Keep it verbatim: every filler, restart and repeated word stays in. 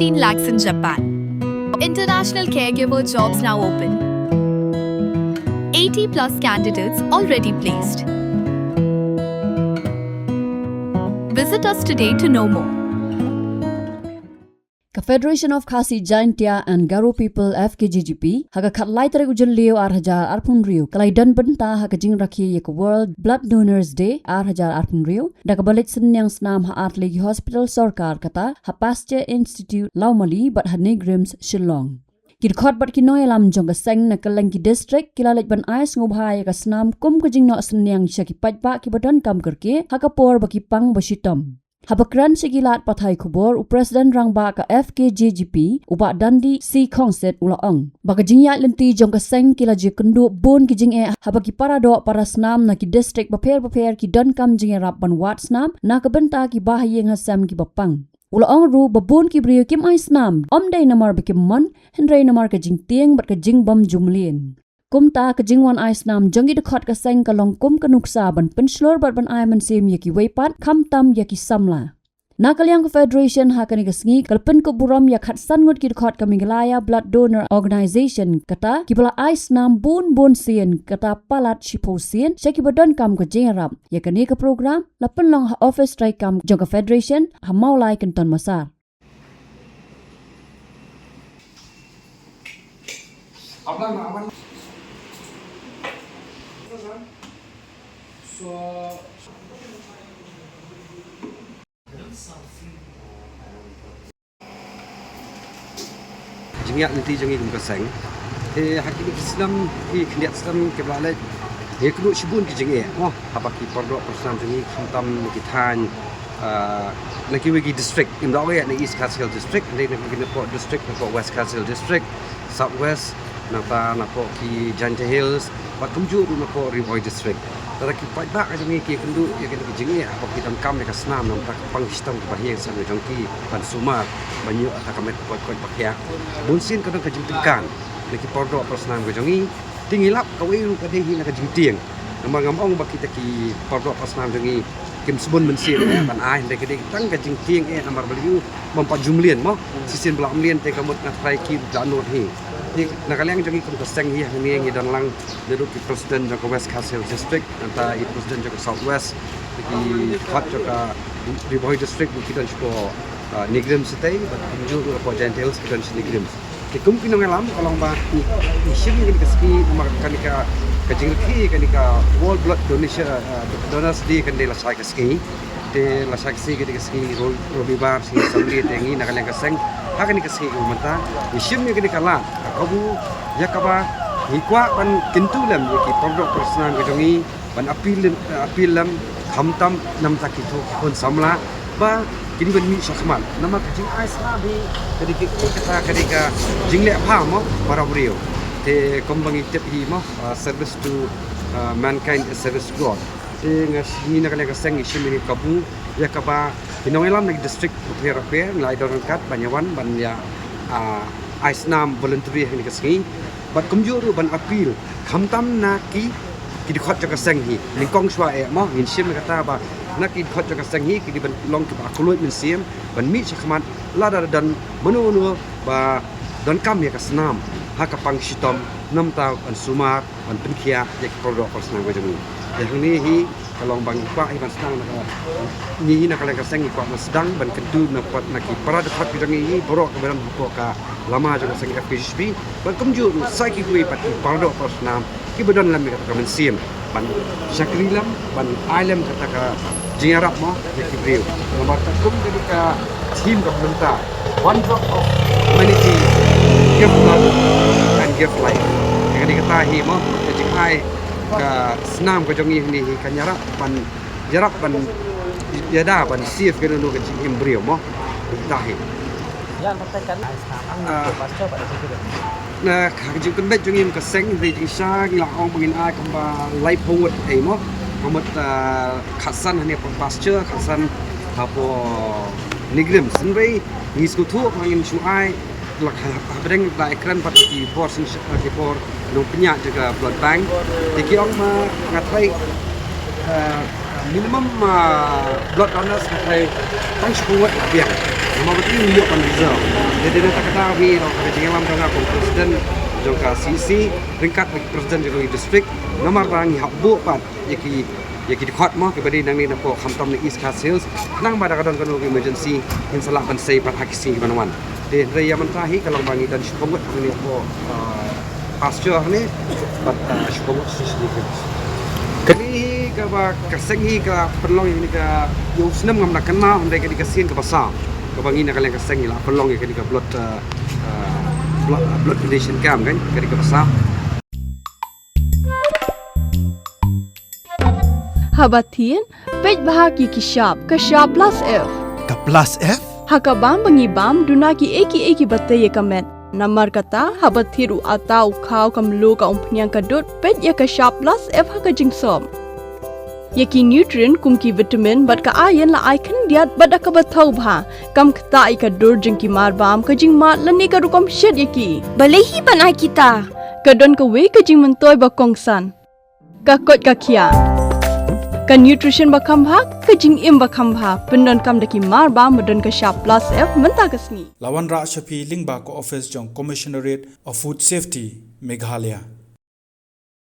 Fifteen lakhs in Japan. International caregiver jobs now open. Eighty plus candidates already placed. Visit us today to know more. Ka Federation of Khasi Jaintia and Garo People, F K J G P, ha ka khatlai tarik u Jylliew ar hajar arphew hynriew, ka la ïadon bynta ha ka jingrakhe ïa ka World Blood Donors Day ar hajar arphew hynriew da kaba leit synñiang snam ha artylli ki hospital sorkar, kata ha Pasteur Institute Lawmali bad ha NEIGRIHMS Shillong. Ki dkhot bad ki nongïalam jong ka seng na kylleng ki district ki la leit ban ai sngewbha ïa ka snam kum ka jingnoh synñiang sha ki paidbah kiba donkam kyrkieh ha ka por ba ki pang ba shitom. Haba kren sha ki lad pathai khubor, u President Rangbah ka F K J G P, u Bah Dundee C Khongsit, u la ong ba ka jingïaid lynti jong ka seng ki la jia kynduh bun ki jingeh haba ki paradoh parasnam na ki district bapher bapher ki donkam jingïarap ban wad snam na ka bynta ki bahaïing hasem kiba pang. U la ong ruh ba bun ki briew kim ai snam, ym dei namar ba kim mon, hynrei namar ka jingtieng bad ka jingbym ju mlien. Kumta ka jingwan ai snam jong ki dkhot ka seng ka long kum ka nuksa ban pynshlur bad ban ai mynsiem ïa kiwei pat, khamtam ïa ki samla. Na ka liang ka Federation, ha kane ka sngi ka la pynkup burom ïa khatsan ngut ki dkhot ka Meghalaya Blood Donor Organisation, kata kiba la ai snam bun bun sien, kata palat shiphew sien sha kiba donkam ka jingïarap. Ïa kane ka program la pynlong ha office treikam jong ka Federation ha Mawlai, Kynton Massar. Jingïaid lynti jong ngi kum ka seng. Te ha kine ki snem, ki khyndiat snem kiba la leit, ngi ïakynduh shibun ki jingeh, mo, haba ki paradoh parasnam jong ngi, khamtam na ki thaiñ, ah, na kiwei ki district, ym dei ïa na East Khasi Hills District, hynrei na ki napoh district, napoh West Khasi Hills District, South West, nangta napoh ki Jaintia Hills, bad kumjuh ruh napoh Ri Bhoi District. Lada ki paidbah ka jong ngi ki ïakynduh ïa kine ki jingeh, haba ki donkam ïa ka snam, nangta ka pang shitom ki bahaïing hasem ka jong ki ban sumar, ban ïoh ïa ka met koit koit ba khiah. Bunsien ka don ka jingpynkan na ki paradoh parasnam ka jong ngi. Te ngi lap kawei ruh ka dei hi na ka jingtieng. Namar ngam ong ba kita ki paradoh parasnam jong ngi kim sbun mynsiem eh ban ai, hynrei ka dei tang ka jingtieng eh, namar balei, ym pat ju mlien, mo. Shisien ba la mlien te ka mut nga tharai ki la nud hi. Te na ka liang jong ngi kum ka seng hi hangne ngi don lang naduh ki president jong ka West Khasi Hills District, nangta i president jong ka South West, ki dkhot jong ka Ri Bhoi District ki don sha ka, ah, NEIGRIHMS shatei, bad kumjuh ruh hapoh Jaintia Hills ki don sha NEIGRIHMS. Te kum ki nongïalam, ka long ba ngi, ngi shim ïa kane ka sngi, namar kane ka, ka jingrakhe kane ka World Blood Donation, eh, Donors Day kan dei lashai ka sngi. Te lashai ka sngi ka dei ka sngi Ro-, Robibar, sngi Sunday, te ngi na ka liang ka seng, ha kane ka sngi kaba mynta ngi shim ïa kane ka lad, ka kabu, ïa kaba ngi kwah ban kyntu lem ïa ki paradoh parasnam ka jong ngi, ban appeal lem, appeal lem, khamtam namar ki khun samla, ba kin ban mih shakhmat. Namar ka jingai snam hi ka dei ka, kata ka dei ka jingleh bha, mo, para briew. Te kumba ngi tip hi, mo, uh, service to, uh, mankind is service to God. Te nga, ngi na ka liang ka seng ngi shim ïa kane ka kabu, ïa kaba ki nongïalam na ki district bapher bapher ngi la ïadon ryngkat ban ïawan ban ïa, uh, ai snam voluntary ha kane ka sngi. Bad kumjuh ruh ban appeal, khamtam na ki, ki dkhot jong ka seng hi. Nyngkong shuwa eh, mo, ngin shim ïa kata ba na ki dkhot jong ka seng hi ki dei ban long kiba khlaiñ mynsiem ban mih shakhmat lada don mano mano ba donkam ïa ka snam ha ka pang shitom, namar ban sumar, ban pynkhiah ïa ki paradoh parasnam ka jong ngi. Te hangne hi ka long ba ngi kwah hi ban sdang na ka, ngi hi na ka liang ka seng ngi kwah ban sdang ban kyntu na pat na ki para dkhot ka jong ngi hi baroh kiba don hapoh ka lama jong ka seng F K J G P, bad kumjuh ruh sa kiwei pat ki paradoh parasnam kiba don lem ïa kata ka mynsiem ban shakri lem, ban ai lem kata ka jingïarap, mo, ïa ki briew. Namar kata kum ka dei ka theme kaba mynta, "One drop of humanity, give blood and give life." Ïa kane kata hi, mo, ka jingai ka snam ka jong ngi hangne hi kan ïarap ban, ïarap ban, ïada ban save kano kano ka jingim briew, mo. Kata hi. Ïa, batai kan ai snam ang, ah, pastor ba da. Na ka jingpynbeit jong ngi kum ka seng, hynrei jingshisha ngi la ong ba ngin ai kumba laiphew ngut, eh, mo. Ka mut, ah, khatsan hangne hapoh pastor, khatsan hapoh NEIGRIHMS. Hynrei ngi sngewthuh ba ngin shu ai la ha, hapdeng la ïakren bad ki bor sing, ki bor nongpynïaid jong ka blood bank. Te ki ong ba nga tharai, eh, minimum, ah, blood donors nga tharai tang shiphew ngut la biang. Namar ba ngi ïoh ban reserve. Te dei na kata ka daw hi ruh ka jingïalam jong nga kum president jong ka C E C ryngkat bad president jong ka district, namar ba ngi hap buh pat ïa ki, ïa ki dkhot mo kiba dei nangne napoh khamtam na East Khasi Hills, khnang ba da ka don kano ka emergency ngin sa lah ban sei pat ha ki sngi kiban wan. Te hynrei ïa mynta hi ka long ba ngi don shiphew ngut hangne hapoh, ah, pasture hangne, bad, ah, shiphew ngut sha shnong. Kane hi kaba ka seng hi ka pynlong ïa kane ka, ïa u snem ngam da kynmaw, hynrei kane ka sien kaba saw kaba ngi na ka liang ka seng ngi la pynlong ïa kane ka blood, ah, ah, blood, blood donation camp kan, kane kaba saw. Haba thied, peit bha ha ki shap, ka shap plus F. Ka plus F? Ha ka bam ba ngi bam, duna kiei kiei kiba tei ïa ka met. Namar kata, haba thied u atta, u khaw, ka mluh, ka umphniang, ka dud, peit ïa ka shap plus F ha ka jingsop. Ïa ki nutrient kum ki vitamin bad ka iron la ai khyndiat bad da kaba thaw bha. Kam ktah ïa ka dur jong ki mar bam, ka jingmad lane ka rukom shet ïa ki. Balei hi ban ai kita? Ka don kawei ka jingmyntoi ba kongsan. Ka koit ka khiah. Ka nutrition ba kham bha, ka jingim ba kham bha, pyndonkam da ki mar bam ba don ka shap plus F mynta ka sngi. La wanrah sha phi lyngba ka office jong Commissionerate of Food Safety, Meghalaya.